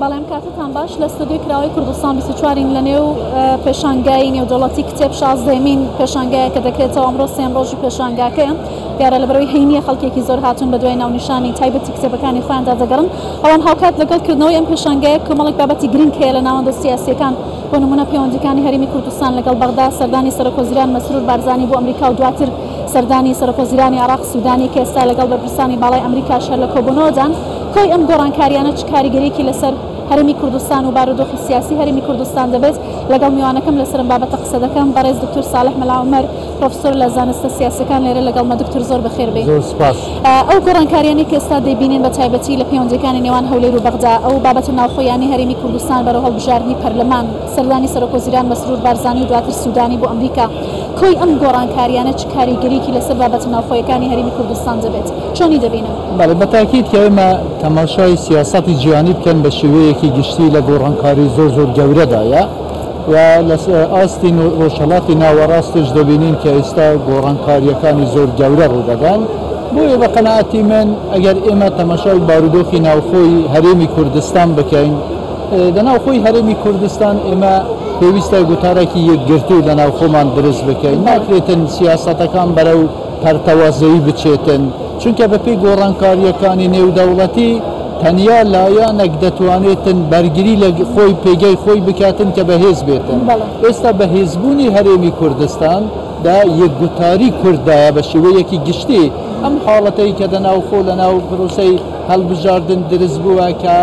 بەڵێ ئەم کاتەتان باش لە ستۆدیۆی کراوەی کوردستان 24ین لە نێو پێشانگای نێودەوڵەتی کتێب شازدەیەمین پێشانگایە کە دەکرێتەوە ئەمڕۆ سێم ڕۆژی پێشانگاکەیە دیارە لە بەرەوەی هەینیە خەڵکێکی زۆر هاتوون بە دوای ناونیشانی تایبەتی کتێبەکانی خۆیاندا دەگەڕن بەڵام هاوکات لەگەڵ کردنەوەی ئەم پێشانگایە کۆمەڵێک بابەتی گرنگ هەیە لە ناوەندە سیاسیەکان بۆ نمونە پەیوەندیەکانی هەرێمی کوردستان لەگەڵ بەغدا سەردانی سەرۆکوەزیران مەسرور بارزانی بۆ ئەمریکا و دواتر سەردانی سەرۆکوەزیرانی عێراق سودانی کە ئێستا لەگەڵ بەرپرسانی باڵای ئەمریکاش هەر لە کۆبوونەوەدان. کۆی ئەم گۆڕانکارییانە چ کاریگەرییەکی لەسەر هەرێمی کوردستان و بارودۆخی سیاسی هەرێمی کوردستان دەبێت؟ لەگەڵ میوانەکەم لەسەر ئەم بابەتە قسە دەکەم، بەڕێز دکتور ساڵح مەلا عومەر، پرۆفسۆر لە زانستە سیاسیەکان لێرە لەگەڵمە. دکتور زۆر بەخێر بێی. زۆر سوپاس. ئەو گۆڕانکارییانەی کە ئێستا دەیبینین بە تایبەتی لە پەیوەندییەکانی نێوان هەولێر و بەغدا، ئەو بابەتە ناوخۆییانەی هەرێمی کوردستان بەرەو هەڵبژاردنی پەرلەمان، سەردانی سەرۆکوەزیران مەسرور بارزانی و دواتر سودانی بۆ ئەمریکا، کۆی ئەم گۆڕانکارییانە چ کاریگەریی لەسەر بابەتە ناوخۆیەکانی هەرێمی کوردستان دەبێت؟ چۆنی دەبینن؟ بەڵێ، بە تاکید کە ئێمە تەماشای سیاسەتی جیهانی بکەن بە شێوەیەکی گشتی لە گۆڕانکاری زۆر زۆر گەورەدایە و لە ئاستی ڕۆژهەڵاتی ناوەڕاستش دەبینین کە ئێستا گۆڕانکارییەکانی زۆر گەورە ڕوودەدەن. بۆیە بە قەناعەتی من ئەگەر ئێمە تەماشای بارودۆخی ناوخۆی هەرێمی کوردستان بکەین، لە ناوخۆی هەرێمی کوردستان ئێمە پێویستە گوتارێکی یەکگرتوو لە ناوخۆمان دروست بکەین. ناکرێتن سیاسەتەکان بەرەو پەرتەوازەیی بچێتن، چونکە بەپێی گۆڕانکارییەکانی نێودەوڵەتی تەنیا لایەنێک دەتوانێتن بەرگری لە خۆی پێگەی خۆی بکاتن کە بەهێز بێتن. ئێستا بەهێزبوونی هەرێمی کوردستان دا یەکگوتاری کورددایە بە شێوەیەکی گشتی. ئەم حاڵەتەی کە دەناوخۆ لەناو پرۆسەی هەڵبژاردن درست بووە کە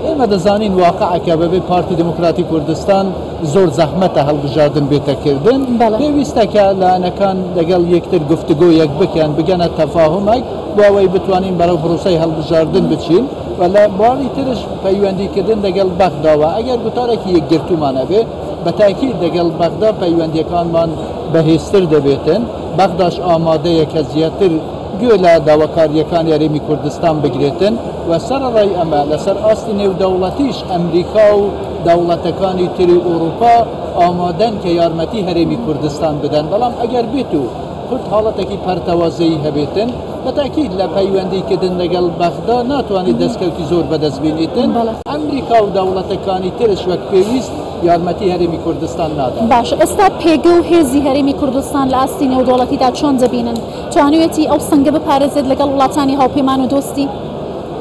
ئێمە دەزانین واقعەکە بەبێ پارتی دێموکراتی کوردستان زۆر زەحمەتە هەڵبژاردن بێتە کردن. پێویستە کە لایەنەکان لەگەڵ یەکتر گفتوگۆیەک بکەن، بگەنە تەفاهومێک بۆ ئەوەی بتوانین بەرەو پرۆسەی هەڵبژاردن بچین و لە بواری ترش پەیوەندیکردن لەگەڵ بەغداوە ئەگەر گوتارێکی یەکگرتوومان هەبێ بە تاکید لەگەڵ بەغدا پەیوەندیەکانمان بەهێزتر دەبێتن. بەغداش ئامادەیە کە زیاتر گوێ لە داواکارییەکانی هەرێمی کوردستان بگرێتن و سەرەڕای ئەمە لەسەر ئاستی نێودەوڵەتیش ئەمریکا و دەوڵەتەکانی تری ئوروپا ئامادەن کە یارمەتی هەرێمی کوردستان بدەن، بەڵام ئەگەر بێت و کورد حاڵەتێکی پەرتەوازەیی هەبێتن بە تاکید لە پەیوەندی کردن لەگەڵ بەغدا ناتوانێت دەستکەوتی زۆر بەدەست بێنێتن، ئەمریکا و دەوڵەتەکانی ترش وەک پێویست یارمەتی هەرێمی کوردستان نادەن. باشە ئێستا پێگە و هێزی هەرێمی کوردستان لە ئاستی نێودەوڵەتیدا چۆن دەبینن؟ توانیویەتی ئەو سەنگە بپارێزێت لەگەڵ وڵاتانی هاوپەیمان و دۆستی؟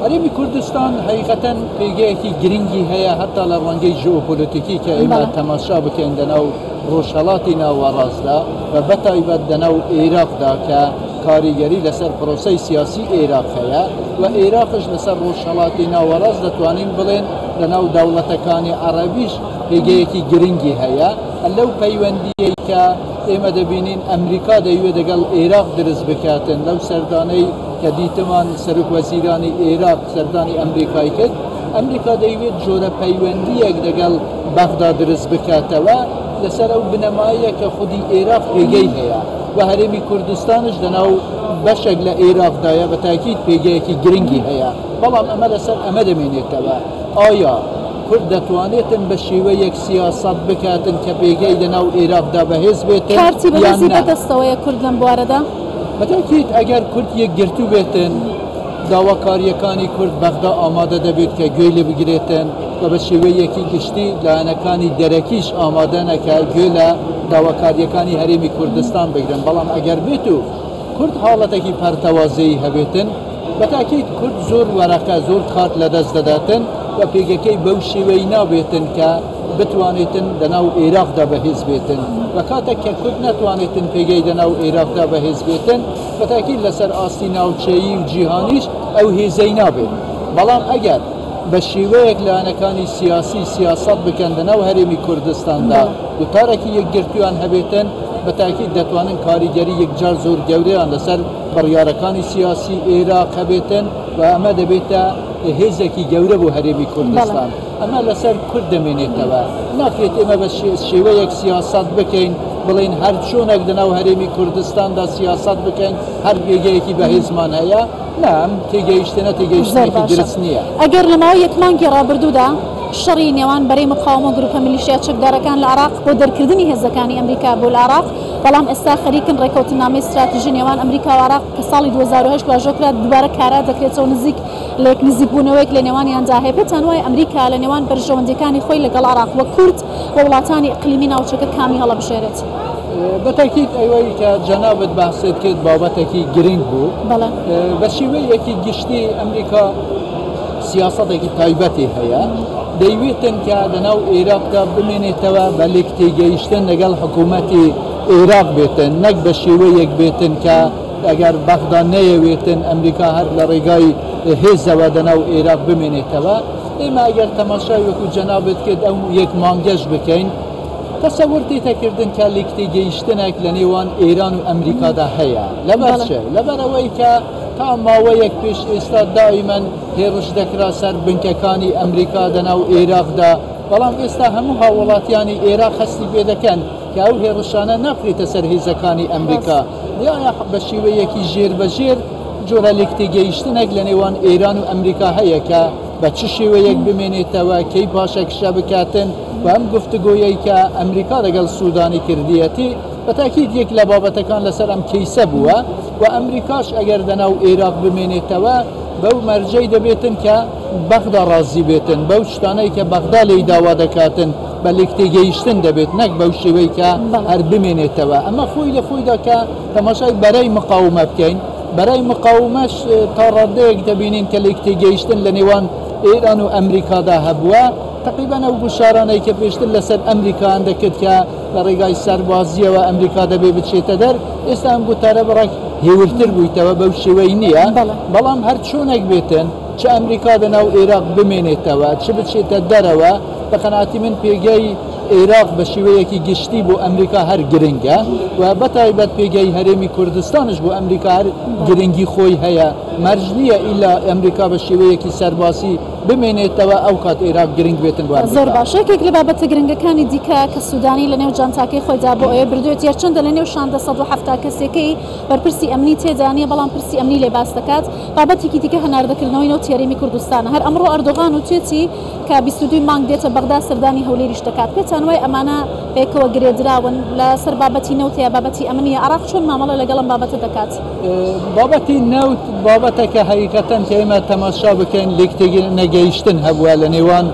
هەرێمی کوردستان حەقیقەتەن پێگەیەکی گرنگی هەیە هەتا لە ڕوانگەی ژئۆپۆلەتیکی کە ئێمە تەماشا بکەین دەناو ڕۆژهەڵاتی ناوەڕاستدا و بەتایبەت دەناو ئێراقدا کە کاریگەری لەسەر پرۆسەی سیاسی ئێراق هەیە و ئێراقش لەسەر ڕۆژهەڵاتی ناوەڕاست دەتوانین بڵێن لەناو دەوڵەتەکانی عەڕەبیش پێگەیەکی گرنگی هەیە لەو پەیوەندیەی کە ئێمە دەبینین ئەمریکا دەیوێت دەگەڵ ئێراق درست بکاتن لەو سەردانەی کە دیتمان سەرۆک وەزیرانی ئێراق سەردانی ئەمریکای کرد، ئەمریکا دەیوێت جۆرە پەیوەندییەک دەگەڵ بەغدا درست بکاتەوە لەسەر ئەو بنەمایە کە خودی ئێراق پێگەی هەیە و هەرێمی کوردستانش لەناو بەشێک لە ئێراقدایە بە تاکید پێگەیەکی گرنگی هەیە، بەڵام ئەمە لەسەر ئەمە دەمێنێتەوە ئایا کورد دەتوانێتن بە شێوەیەک سیاسەت بکاتن کە پێگەی لەناو ئێراقدا بەهێز بێتن کارتی یان بەهێزی نا؟ بەدەستەوەیە کورد لەم بوارەدا؟ بەتاکید ئەگەر کورد یەکگرتوو بێتن داواکارییەکانی کورد بەغدا ئامادە دەبێت کە گوێی لێ بگرێتن و بە شێوەیەکی گشتی لایەنەکانی دەرەکیش ئامادەنە کە گوێ لە داواکارییەکانی هەرێمی کوردستان بگرن، بەڵام ئەگەر بێت و کورد حاڵەتێکی پەرتەوازەیی هەبێتن بەتاکید کورد زۆر وەرەقە زۆر کارت لەدەست دەداتن و پێگەکەی بەو شێوەی نابێتن کە بتوانێتن لەناو ئێراقدا بەهێز بێتن و کاتێک کە کورد نەتوانێتن پێگەی لەناو ئێراقدا بەهێز بێتن بەتاکید لەسەر ئاستی ناوچەیی و جیهانیش ئەو هێزەی نابێت، بەڵام ئەگەر بە شێوەیەک لایەنەکانی سیاسی سیاسەت بکەن لەناو هەرێمی کوردستاندا گوتارێکی یەکگرتوویان هەبێتن بەتاکید دەتوانن کاریگەری یەکجار زۆر گەورەیان لەسەر بڕیارەکانی سیاسی ئێراق هەبێتن و ئەمە دەبێتە هێزێکی گەورە بۆ هەرێمی کوردستان. ئەمە لەسەر کورد دەمێنێتەوە. ناکرێت ئێمە بە شێوەیەک سیاسەت بکەین بڵێین هەر چۆنێک لەناو هەرێمی کوردستاندا سیاسەت بکەین هەر پێگەیەکی بەهێزمان هەیە. نا، ئەم تێگەیشتنە زۆر تێگەیشتنێکی باشە. درست نییە. ئەگەر لە ماوەی یەک مانگی ڕابردوودا شەڕی نێوان بەرەی مقاومە و گروپە میلیشیا چەکدارەکان لە عێراق بۆ دەرکردنی هێزەکانی ئەمریکا بوو لە عێراق، بەڵام ئێستا خەریکن ڕێککەوتننامەی ستراتیژی نێوان ئەمریکا و عێراق کە ساڵی 2008 واژۆ کرا دووبارە کارا دەکرێتەوە نزیک لە یەک نزیکبوونەوەیەک لە نێوانیاندا هەیە. پێتان وایە ئەمریکا لە نێوان بەرژەوەندییەکانی خۆی لەگەڵ عێراق و کورد و وڵاتانی ئیقلیمی ناوچەکە کامی هەڵەبژێرێت؟ بە تەئکید ئەوەی کە جەنابت باست کرد بابەتێکی گرنگ بوو. بەڵێ. بە شێوەیەکی گشتی ئەمریکا سیاسەتێکی تایبەتی هەیە، دەیوێتن کە لەناو ئێراقدا بمێنێتەوە بە لێکتێگەیشتن لەگەڵ حکوومەتی ئێراق بێتن، نەک بە شێوەیەک بێتن کە ئەگەر بەغدا نەیەوێتن ئەمریکا هەر لە ڕێگای هێزەوە دەناو ئێراق بمێنێتەوە. ئێمە ئەگەر تەماشای وەکو جەنابت کرد ئەو یەک مانگەش بکەین، تەسەور تێتەکردن کە لێکتێگەیشتنێک لە نێوان ئێران و ئەمریکادا هەیە. لەبەر چ؟ لەبەر ئەوەی کە تا ماوەیەک پێش ئێستا دائیمەن هێڕش دەکرا سەر بنکەکانی ئەمریکا دەناو ئێراقدا، بەڵام ئێستا هەموو هاووڵاتیانی ئێراق هەستی پێ دەکەن کە ئەو هێڕشانە ناکرێتە سەر هێزەکانی ئەمریکا. دیارە بە شێوەیەکی ژێر بە ژێر جۆرە لێکتێگەیشتنێک لە نێوان ئێران و ئەمریکا هەیە کە بە چ شێوەیەک بمێنێتەوە، کەی پاشەکشە بکاتن و ئەم گفتوگۆیەی کە ئەمریکا لەگەڵ سوودانی کردیەتی بە تاکید یەک لە بابەتەکان لەسەر ئەم کەیسە بووە و ئەمریکاش ئەگەر دەناو ئێراق بمێنێتەوە بەو مەرجەی دەبێتن کە بەغدا ڕازی بێتن بەو شتانەی کە بەغدا لێی داوا دەکاتن بە لێکتێگەیشتن دەبێت نەک بەو شێوەی کە هەر بمێنێتەوە. ئەمە خۆی لە خۆیدا کە تەماشای بەرەی مقاومە بکەین، بەرەی مقاومەش تا ڕادەیەک دەبینین کە لێکتێگەیشتن لە نێوان ئێران و ئەمریکادا هەبووە. تەقریبەن ئەو گوشارانەی کە پێشتر لەسەر ئەمریکایان دەکرد کە لە ڕێگای سەربازییەوە ئەمریکا دەبێ بچێتە دەر، ئێستا ئەم گوتارە بڕێک هێورتر بوویتەوە، بەو شێوەی نییە. بەڵام هەر چۆنێک بێتن، چ ئەمریکا دەناو ئێراق بمێنێتەوە، چ بچێتە دەرەوە، بە قەناعەتی من پێگەی ئێراق بە شێوەیەکی گشتی بۆ ئەمریکا هەر گرنگە و بە تایبەت پێگەی هەرێمی کوردستانش بۆ ئەمریکا هەر گرنگی خۆی هەیە. مەرج نییە ئیلا ئەمریکا بە شێوەیەکی سەربازی بمێنێتەوە ئەو کات ئێراق گرنگ بێتن بۆ زۆر ئەمریکا. باشە یەکێک لە بابەتە گرنگەکانی دیکە کە سودانی لە نێو جانتاکەی خۆیدا بۆ ئەوێ بردوێتی هەرچەندە لە نێو شاندە 170 کەسیەکەی بەرپرسی ئەمنی تێدا نیە بەڵام پرسی ئەمنی لێ باس دەکات بابەتێکی دیکە هەناردەکردنەوەی نەوتی هەرێمی کوردستانە هەر ئەمڕۆ ئەردۆغان وتوێتی کە 22 مانگ دێتە بەغدا سەردانی هەولێریش دەکات پێتان وایە ئەمانە پێکەوە گرێدراون لەسەر بابەتی نەوت یا بابەتی ئەمنیە عێراق چۆن مامەڵە لەگەڵ ئەم بابەتە دەکات؟ بابەتی نەوت بابەتەکە حەقیقەتەن کە ئێمە تەماشا بکەین لێکتێنەگەیشتن هەبووە لە نێوان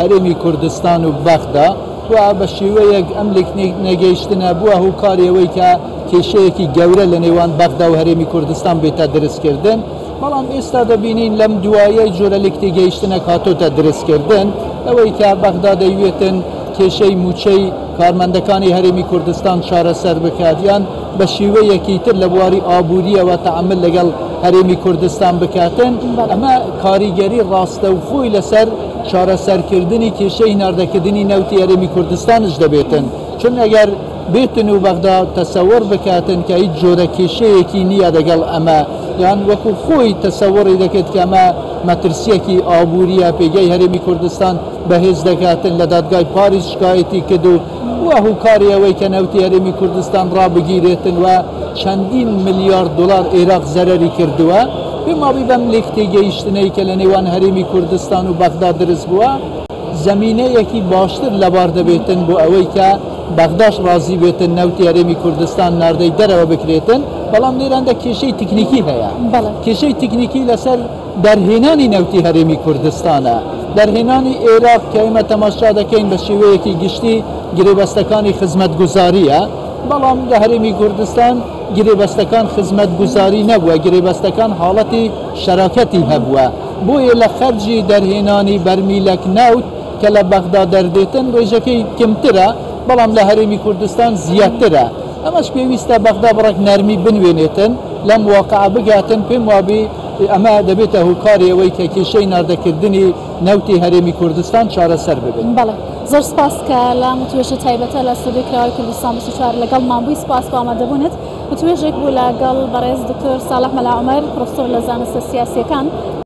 هەرێمی کوردستان و بەغدا و بە شێوەیەک ئەم لێکنەگەیشتنە بووە هۆکاری ئەوەی کە کێشەیەکی گەورە لە نێوان بەغدا و هەرێمی کوردستان بێتە درستکردن. بەڵام ئێستا دەبینین لەم دوایەی جۆرە لێکتێگەیشتنە هاتۆتە درستکردن، ئەوەی کە بەغدا دەیوێتن کێشەی مووچەی کارمەندەکانی هەرێمی کوردستان چارەسەر بکات یان بە شێوەیەکی تر لە بواری ئابووریەوە تەعامل لەگەڵ هەرێمی کوردستان بکاتن، ئەمە کاریگەری ڕاستەوخۆی لەسەر چارەسەرکردنی کێشەی ناردەکردنی نەوتی هەرێمی کوردستانش دەبێتن. چون ئەگەر بێتن و بەغدا تەسەوڕ بکاتن کە هیچ جۆرە کێشەیەکی نییە دەگەڵ ئەمە، یان وەکو خۆی تەسەوڕی دەکرد کە ئەمە مەترسیەکی ئابووریە، پێگەی هەرێمی کوردستان بەهێز دەکاتن، لە دادگای پاریس شکایەتی کرد و بووە هۆکاری ئەوەی کە نەوتی هەرێمی کوردستان ڕابگیرێتن و چەندین ملیار دۆلار عێراق زەرەری کردووە. پێم وابی بەم لێکتێگەیشتنەی کە لە نێوان هەرێمی کوردستان و بەغدا درست بووە، زەمینەیەکی باشتر لەبار دەبێتن بۆ ئەوەی کە بەغداش ڕازی بێتن نەوتی هەرێمی کوردستان ناردەی دەرەوە بکرێتن. بەڵام لێراندا کێشەی تکنیکی هەیە. کێشەی تکنیکی لەسەر دەرهێنانی نەوتی هەرێمی کوردستانە. دەرهێنانی عێراق کە ئێمە تەماشا دەکەین بە شێوەیەکی گشتی گرێبەستەکانی خزمەتگوزاریە، بەڵام لە هەرێمی کوردستان گرێبەستەکان خزمەتگوزاری نەبووە، گرێبەستەکان حاڵەتی شەراکەتی هەبووە. بۆیە لە خەرجی دەرهێنانی بەرمیلەک نەوت کە لە بەغدا دەردێتن ڕێژەکەی کەمترە، بەڵام لە هەرێمی کوردستان زیاترە. ئەمەش پێویستە بەغدا بڕێک نەرمی بنوێنێتن لەم واقعە بگاتن. پێم وابی ئەمە دەبێتە هۆکاری ئەوەی کە کێشەی ناردەکردنی نەوتی هەرێمی کوردستان چارەسەر ببێت. بەڵێ زۆر سپاس کە لە وتوێژە تایبەتە لە ستۆدیۆی کراوەی کوردستان 24 لەگەڵمان بووی. سپاس بۆ ئامادەبوونت. وتوێژێک بوو لەگەڵ بەڕێز دکتۆر ساڵح مەلا عومەر، پرۆفسۆر لە زانستە سیاسییەکان.